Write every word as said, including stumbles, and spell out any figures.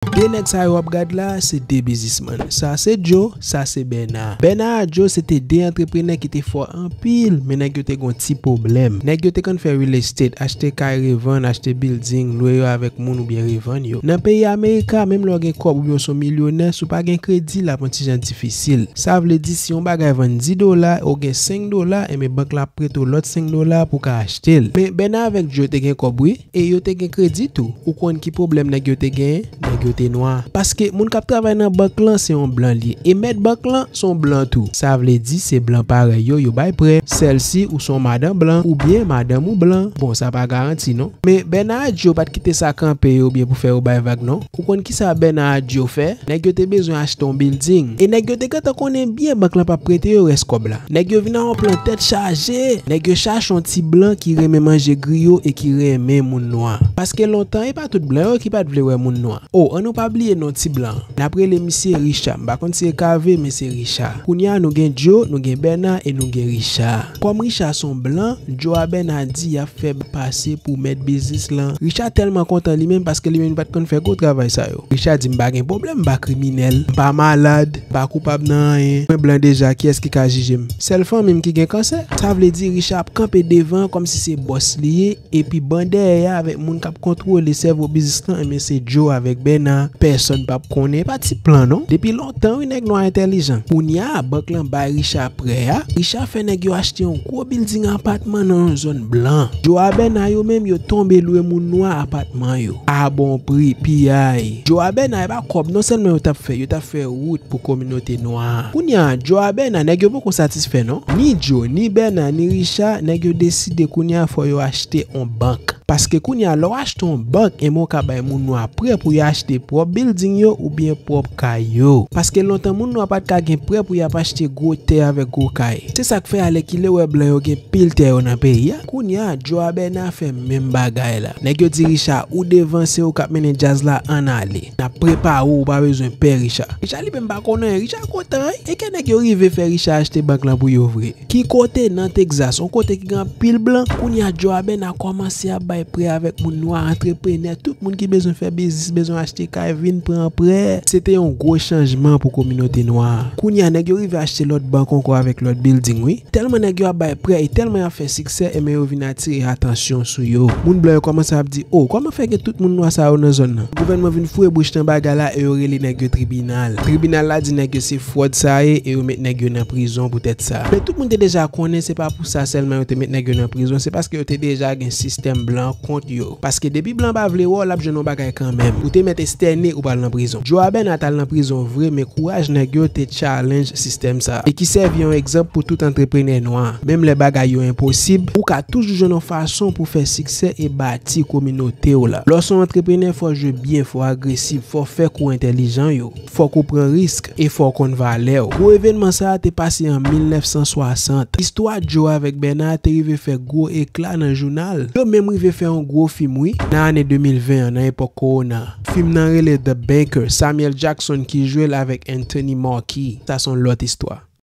De nèg sa yo w ap gad la, se de biznismann. Sa se Joe, sa se Bèna. Bèna ak Joe se te de antreprenè ki te fò anpil, men nèg yo te gon ti pwoblèm. Nèg yo te konn fè real estate, achte kay revann, achte building, lwe yo avèk moun oubyen revann yo. Nan peyi Amerika, menm lè w gen kòb oubyen w se yon milyonè, si w pa gen kredi, l ap yon ti jan difisil. Sa vle di, si yon bagay vann dis dola, ou gen senk dola, enben bank la ap prete w lòt senk dola pou w ka achte l. Men Bèna avèk Joe te gen kòb, wi. E yo te gen kredi tou. Ou konn ki pwoblèm nèg yo te genyen? Nèg yo te nwa. Paske moun k ap travay nan bank lan se yon blan li ye. E mèt bank lan se yon blan tou. Sa vle di se blan parèy yo, yo bay prè. Sèl si ou se yon madan blan, oubyen madanm ou blan. Bon, sa pa garanti non. Men Bèna ak Joe pa t kite sa kanpe yo oubyen pou fè yo bay vag non. Ou konn kisa Bèna ak Joe fè? Nèg yo te bezwen achte yon building. E nèg yo te gentan konnen byen bank lan p ap prete yo rès kòb la. Nèg yo vin ak yon plan tèt chaje. Nèg yo chache yon ti blan ki renmen manje griyo e ki renmen moun nwa. Paske lontan, e pa tout blan yo ki pa t vle wè moun nwa. O, ann nou pa bliye non ti blan. N ap rele misye Richa. M pa konn si e Kave, men se Richa. Kounye a, nou gen Joe, nou gen Bèna e nou gen Richa. Kòm Richa se yon blan, Joe a Bèna di y ap fè pase pou mèt biznis lan. Richa tèlman kontan li menm paske li menm li pa t konn fè gwo travay sa yo. Richa di, "M pa gen pwoblèm, m pa kriminèl, m pa malad, m pa koupab nan anyen. Mwen blan deja, kiyès ki ka jije m? Sèl fanmi m ki gen kansè." Sa vle di Richa ap kanpe devan kòmsi se bòs li ye, epi ban dèyè a avèk moun k ap kontwole sèvo biznis lan, enben se Joe avèk Bèna. Pèsonn p ap konnen, pa ti plan non. Depi lontan wi nèg nwa entèlijan. Kounye a, bank lan bay Richa prè a. Richa fè nèg yo achte yon gwo bilding apatman nan yon zòn blan. Joe a Bèna yo menm yo tonbe lwe moun nwa apatman yo a bon pri, piyay. Joe a Bèna e pa kòb non sèlman yo t ap fè, yo t ap fè wout pou kominote nwa a. Kounye a, Joe a Bèna, nèg yo poko satisfè non. Ni Joe, ni Bèna, ni Richa, nèg yo deside kounye a fò yo achte yon bank. Paske kounye a, lè w achte yon bank, enben w ka bay moun nwa prè pou yo achte pwòp bilding yo oubyen pwòp kay yo. Paske lontan, moun nwa pa t ka gen prè pou y ap achte gwo tè avèk gwo kay. Se sa k fè alèkile w wè blan yo gen pil tè yo nan peyi a. Kounye a, Joe a Bèna fè menm bagay la. Nèg yo di Richa, ou devan, se ou k ap mennen djaz la, ann ale. N ap prepare w, ou pa bezwen pè Richa. Richa li menm pa konn anyen, Richa kontan wi. E ke nèg yo rive fè Richa achte bank lan pou yo vre. Ki kote? Nan Texas, yon kote ki gen anpil blan. Kounye a, Joe a Bèna kòmanse ap bay prè avèk moun nwa, antreprenè, tout moun ki bezwen fè biznis, bezwen achte kay, vin pran prè. Se te yon gwo chanjman pou kominote nwa a. Kounye a, nèg yo rive achte lòt bank ankò avèk lòt bilding, wi. Tèlman nèg yo ap bay prè e tèlman y ap fè siksè, enben yo vin atire atansyon sou yo. Moun blan yo kòmanse ap di, "O, kòman fè gen tout moun nwa sa yo nan zòn nan?" Gouvènman vin foure bouch nan bagay la e yo rele nèg yo tribinal. Tribinal la di nèg yo se fwòd sa ye e yo met nèg yo nan prizon poutèt sa. Men tout moun te deja konnen se pa pou sa sèlman yo te met nèg yo nan prizon, se paske yo te deja gen sistèm blan kont yo. Paske depi blan pa vle wè w, l ap jwenn yon bagay kanmenm. Ou te mèt estène ou pral nan prizon. Joe a Bèna t al nan prizon vre, men kouraj nèg yo te challenge sistèm sa. E ki sèvi yon egzanp pou tout antreprenè nwa. Menm lè bagay yo enposib, ou ka toujou jwenn yon fason pou fè siksè e bati kominote w la. Lè w se yon antreprenè, fò w jwe byen, fò w agresif, fò w fè kou entèlijan yo. Fòk ou pran risk e fò w konn valè w. Gwo evènman sa a te pase an mil nèf san swasant. Istwa Joe avèk Bèna te rive fè gwo ekla nan jounal. Yo menm rive fè yon gwo fim, wi, nan ane de mil ven an, nan epòk kowona. Fim nan rele The Banker. Samuel Jackson ki jwe l avèk Anthony Mackie. Sa se yon lòt istwa.